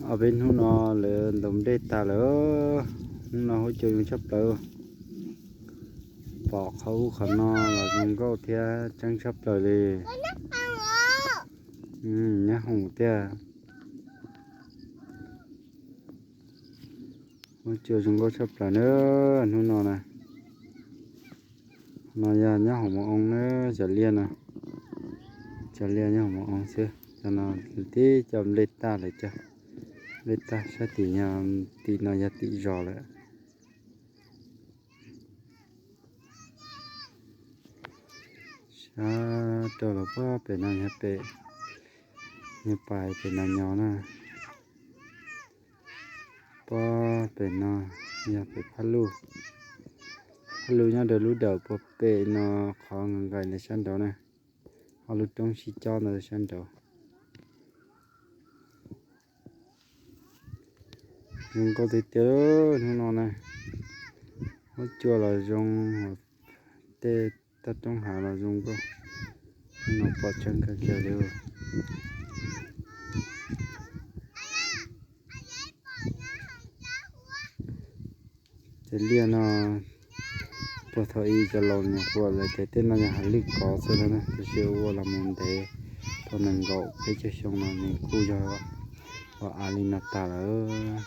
Ob peb hnub no lawv ntaus nplej tag lawm, hnub no huab cua zoo tshaj plaws. Pom qhov ub qhov no los zoo nkauj thiab tseeb tshaj plaws li. Nyob hoom tiag. Huab cua zoo nkauj tshaj plaws na, hnub no na. No yog nyob hoom mos oo na, cov liaj no. Cov liaj nyob hoom mos oo xwb, cov no tib co nplej tag lawm cov. Nplej tag sab tim, tim no yog tim zos lawm. Sab rau los puag pem no yog pem, yog pais pem no nyo na. Puag pem no yog pem phab luj. Phab luj nyob rau lub dawm puag pem no, qhov nqaim nqaim ntawd sab nraud na. Ho lub roob sib cob ntawd sab nraud. Zoo nkauj tiag tiag hnub no na. Huab cua los zoo, tej toj roob hav los zoo nkauj. Hnub no pom tseeb kawg kiag li. Cov liaj no puag thaum ub cov laus nyuam qhuav lawv tias tej no yog hav lwj kov xwb na, tab sis ua los mus ntev tau nees nkaum peb caug xyoo no nws kuj yog los av li no tas lawm.